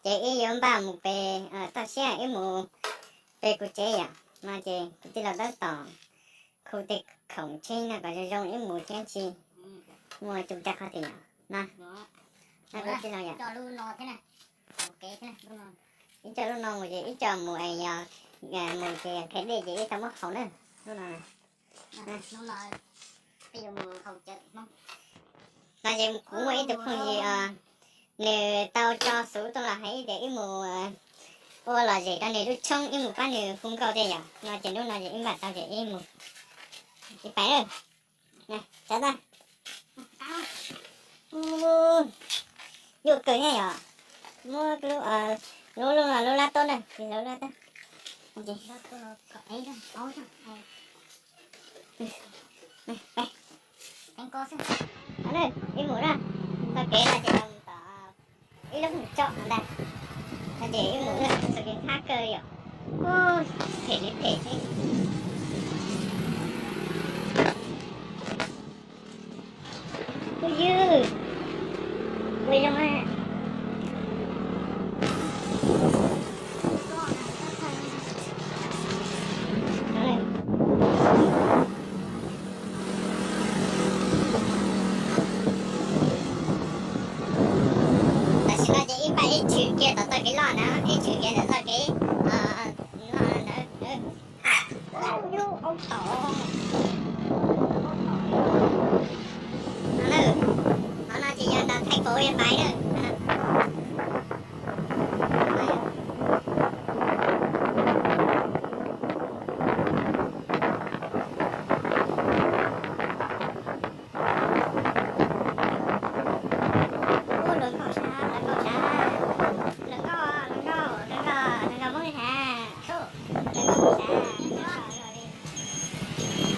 Ces ib yuav npaj mus pem toj siab, ib mus pem kuv tsev yom. No ces kuv tij laug tab tom khu tej khoom tseg no kom zoo zoo ib mus thiab tsis muaj tus caj qhov twg yom. No, kuv tij laug yom, ib co lub no mus ces ib co mus es yog mus ces qhia dej ces ib tau muab haus na. Lub no, no ces kuv muaj ib tug phooj ywg, nws tau tso xov tooj los hais tias ib mus ua lom zem rau nws lub tshoob, ib mus pab nws hu nkauj tej yom. No ces lub no ces ib npaj tau ces ib mus, ib pais lawm. Tsam ntawd, nyuaj kawg thiab yom. Muab lub, lub, lub no lub lab tob na, lub lab tob. Ib mus na, txoj kev no ces mus tom ib lub hoom tso ntag. No ces ib mus na, txoj kev hab kawg yom. Phem li phem xwb. Phooj ywg, ua zoo na. Tam sim no ces ib pab ib tshwm kiag tom txoj kev loj na, ib tshwm kiag tom txoj kev loj ntawd. Qhov no ces yog nram Thaib Pov Pais na. Ub, hluas nkauj sab, hluas nkauj sab, hluas nkauj, hluas nkauj, hluas nkauj, hluas nkauj Hmoob sab, hluas nkauj sab.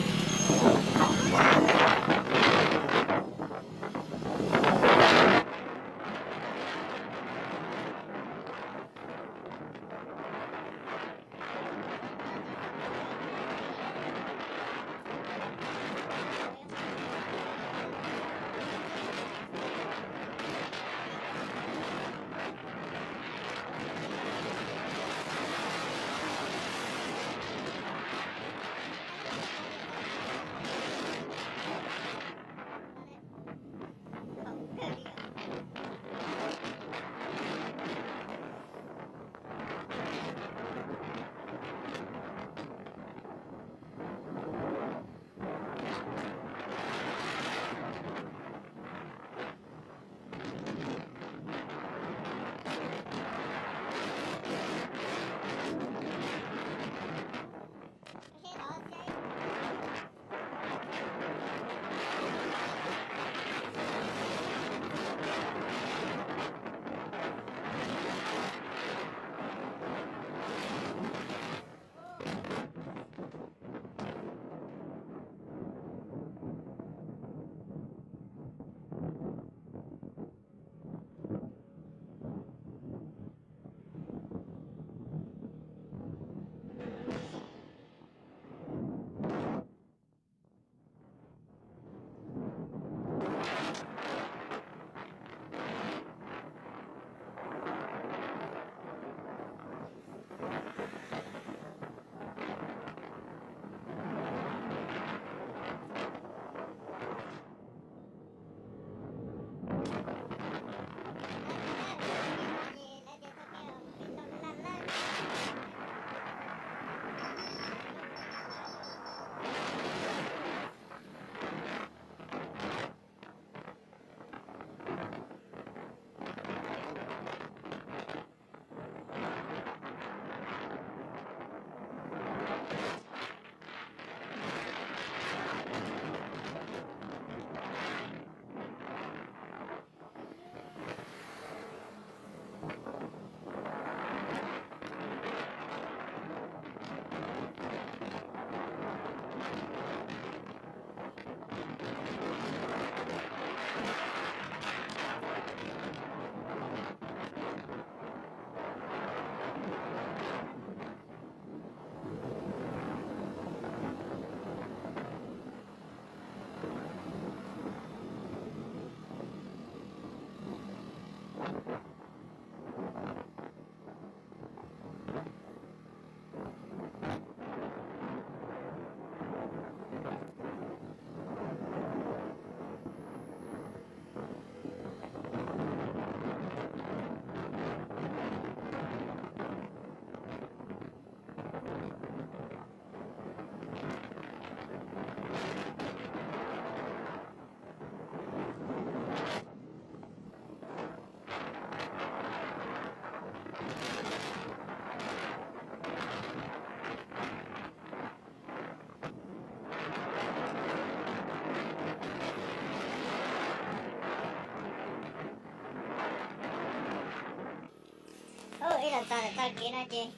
Peb los txog txoj kev no ces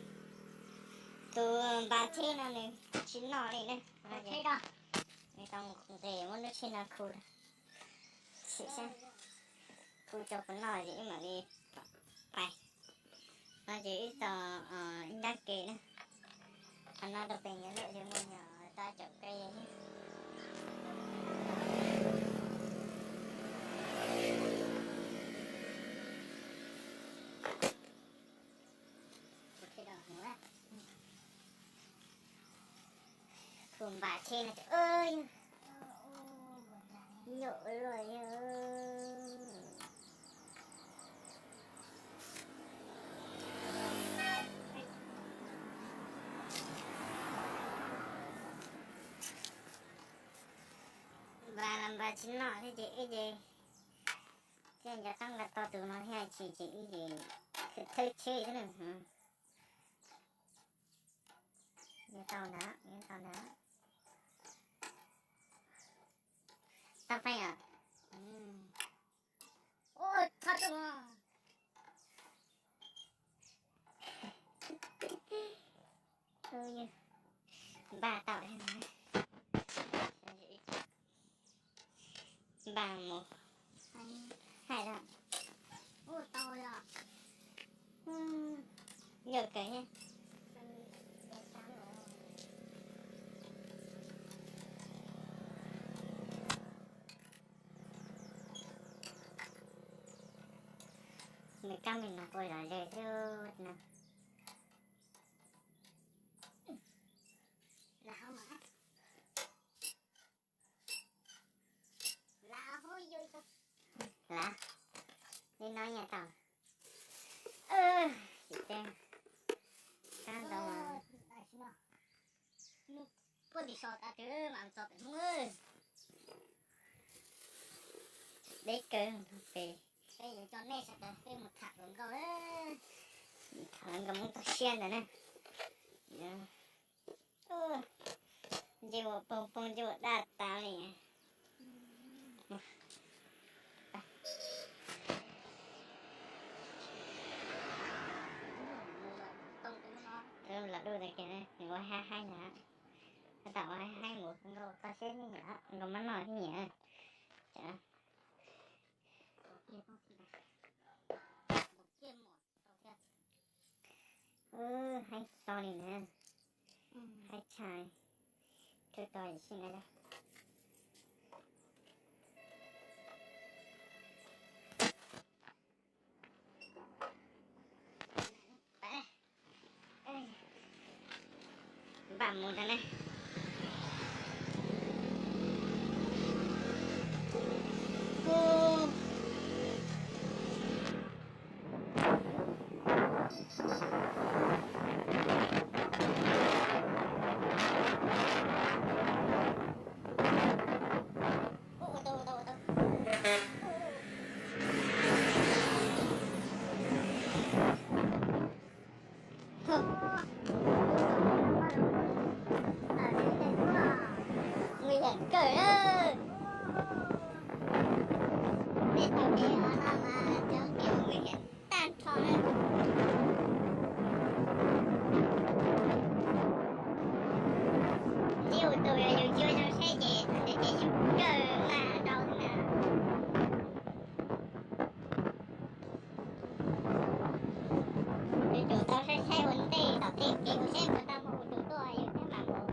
tus npas tsheb no nws tsis noj li na. Nws tau nqes muab lub tsheb no khu, khu rau puas noj ces wb mam li pais. No ces wb txog ib nrab ke na. Qhov no rau pem nyuag lawm ces muaj nyuag rab caum ke. Khu npas tsheb no, nyuam luaj yog. Npas los npas tsis noj thiab ces wb ces thiaj nco qab nqa tau tus no thiab tsis ces wb ces thawb tsheb xwb na. Yuav tau ntawd, yuav tau ntawd. Tau feem os. Ua, txhob rau. Npaj tau li no. Npaj mus. Hais los. Yog kawg thiab. Nws kab me no ua zom zaws xwb no. Lav, li no nyiam tau. Tsis teb, kab ntau. Puag tim so tas twg mas txog pem Hmoob. Deb kawg pem. Peb yuav coj nej sawv daws peb mus tham hluas nkauj, tham hluas nkauj Hmoob toj siab ntawd na. Nce ua poob poob nce ua daj tas li. Los dub ntawd kiag, nws ua haib haib ntag. Tab tom ua haib haib mus, nkauj toj siab thiab nyiam, nkauj mab noj thiab nyiam. Haib txog li na, haib tshaj, rub tau sib na. Npaj mus ntag ne. Nguy hiểm kawg na. Peb taug kev no mas cov kev nguy hiểm tag nrho na. Ib ua tus yog yus tsis ua zoo saib ces thaum ntawd ces yus kawg mas rau na. Yuav tsum tau saib saib ua ntej tom tej kev mus saib puas tau muaj ua tus tuaj yus thiaj mam mus.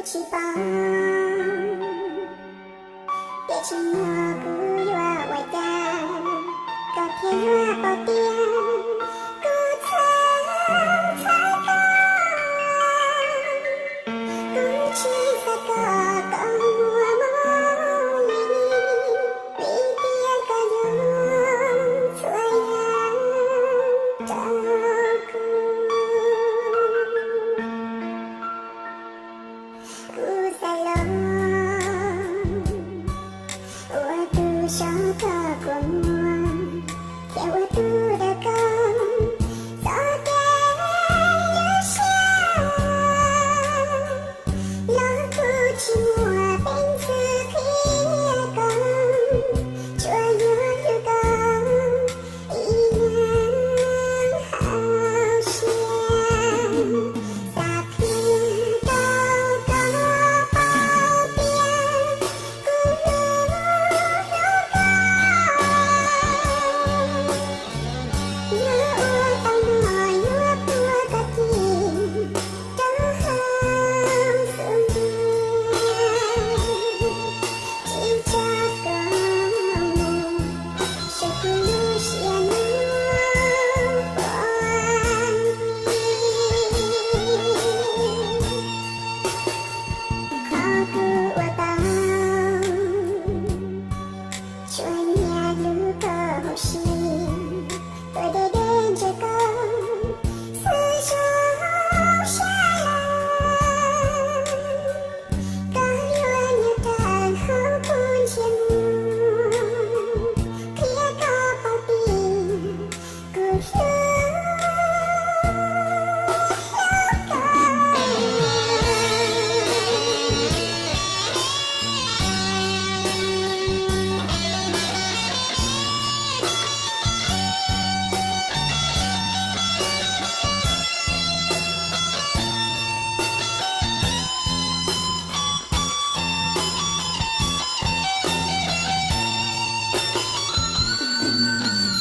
Tsis paub tias tsis muaj kuv yuav ua cas, koj thiaj yuav paub tias kuv txhawj txhawj koj. Kuv tsis xav kom koj muaj mob li, vim tias koj yuav txhua yam rau kuv. Kuv xav los ua tus saib koj kua muag, thiab ua tus dag koj txoj kev ywj siab. Los kuv tsis muaj peev xwm qhia koj, tsuas yog hlub koj ib leeg hauv siab. Xav qhia rau koj paub tias kuv hlub hlub koj. Yog ua tau no yuav puag koj cia rau hauv xub ntiag, tsis tso koj mus, saib kuv lub siab no puas nqig. Qhov kuv ua tau tsuas yog hlub koj huv si, tuav deb deb ntsia koj xwb zoo siab lawm. Koj yuav nyob rawv hauv kuv ntsej muag, qhia koj paub tias kuv hlub hlub koj.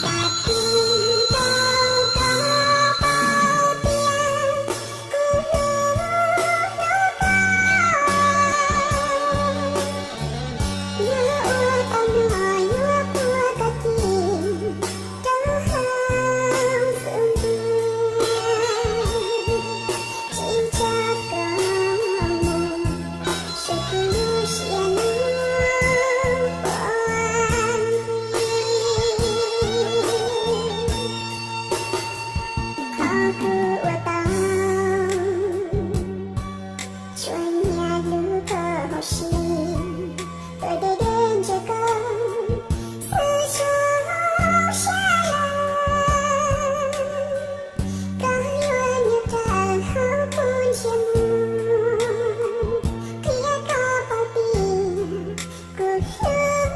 Xav qhia rau koj paub tias kuv hlub hlub koj. Yog ua tau no yuav puag koj cia rau hauv xub ntiag, tsis tso koj mus, saib kuv lub siab no puas nqig. Qhov kuv ua tau tsuas yog hlub koj huv si, tuav deb deb ntsia koj xwb zoo siab lawm. Koj yuav nyob rawv hauv kuv ntsej muag, qhia koj paub tias kuv hlub hlub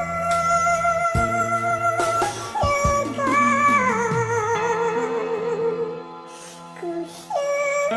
koj. Kuv hlub hlub koj ib leeg.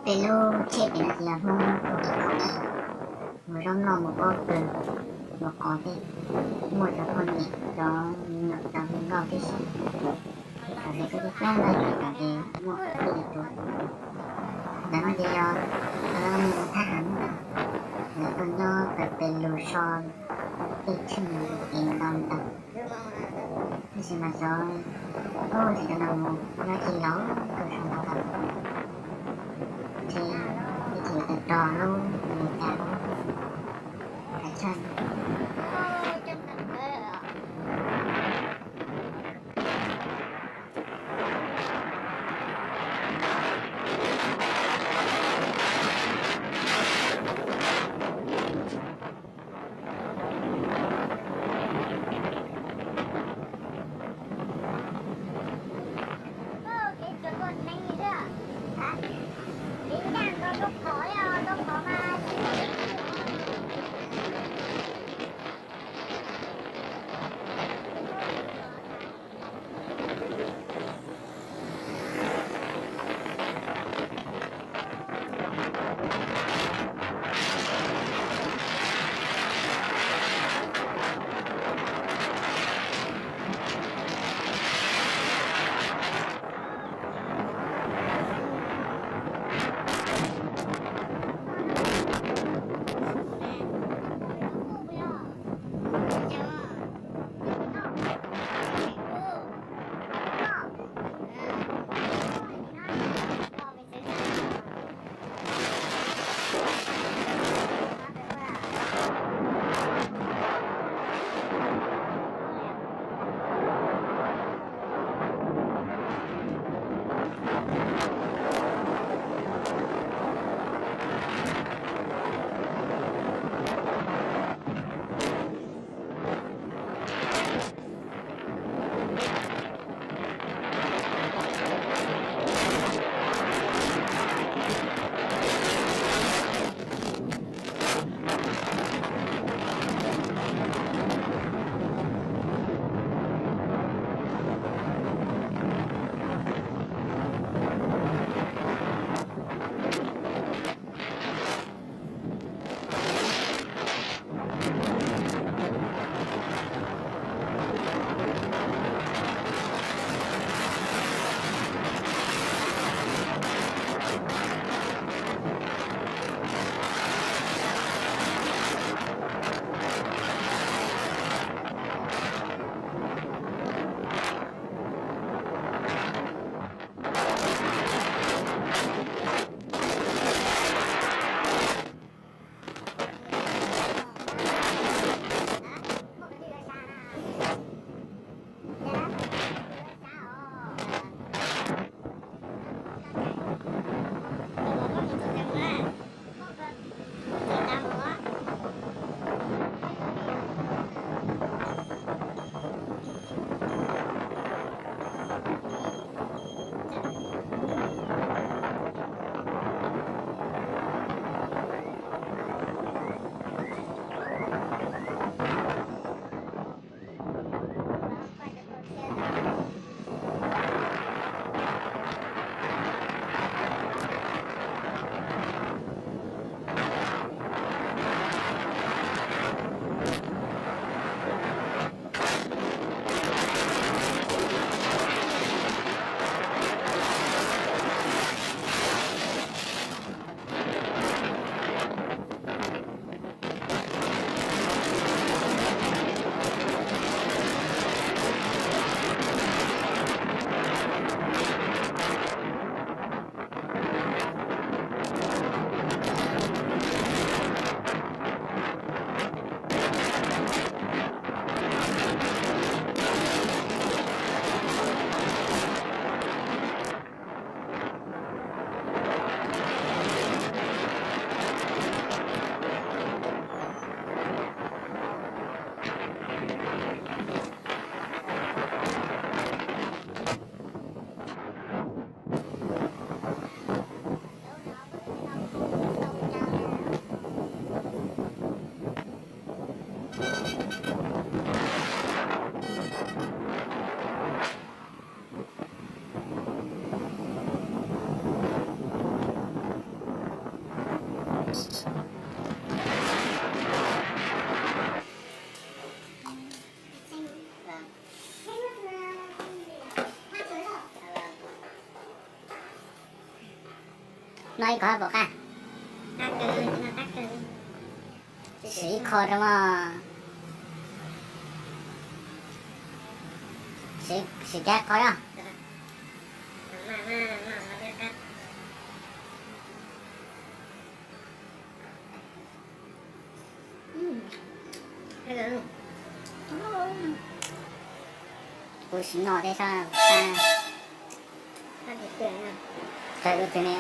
Peb lub tsheb pem no ces yog Hmoob ua koob, mus zaub noj mus pob kws, mus qos tej, muaj cov poj niam cov me nyuam cov hu nkauj tib si. Thaum ces peb cab cab no ces thaum ces muaj ib yam tus, ntawm no ces yog lawv mus thab ham, lawv tuaj nyob pem lus so tej tsheej kev ntau ntau. Tab sis mas xyov, ub, tsis cov no mus nyob tsis laus kawg, sau ntau ntau, ces ib chim yuav tawm rog lub Meskas lub hais tshaj. Noj ib qho pom qab. Siv ib qho rau mog. Siv kab qho na. Kuv sim noj tej sab, sab, sab lub twg ne.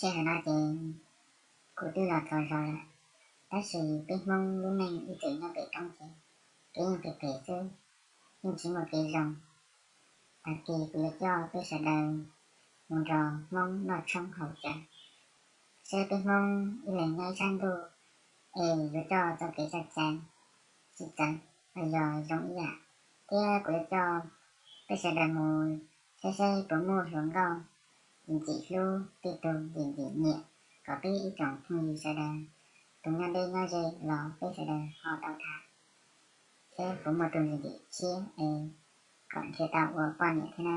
Sij hawm no ces kuv twb los txog zos lawm, tab sis peb Hmoob lub neej ib txwm nyob pem roob ces kev yeej phem phem xwb, yeej tsis muaj kev zoo. Tag kis kuv yuav coj peb sawv daws mus nrog Hmoob noj tshoob haus cawv, seb peb Hmoob ib leeg nyob ib sab ntuj es yuav coj txoj kev cai txawv tsis txawv los yog zoo ib yam. Thiab kuv yuav coj peb sawv daws mus saib saib puas muaj hluas nkauj ntxim ntxim hlub, tej tug ntxim ntxim nyiam, kom peb ib tsoom phooj ywg sawv daws tus nyob deb nyob ze los peb sawv daws ho tau tham, thiab puas muaj tus ntxim ntxim tshiab es kom nrhiav tau ua poj niam thiab na.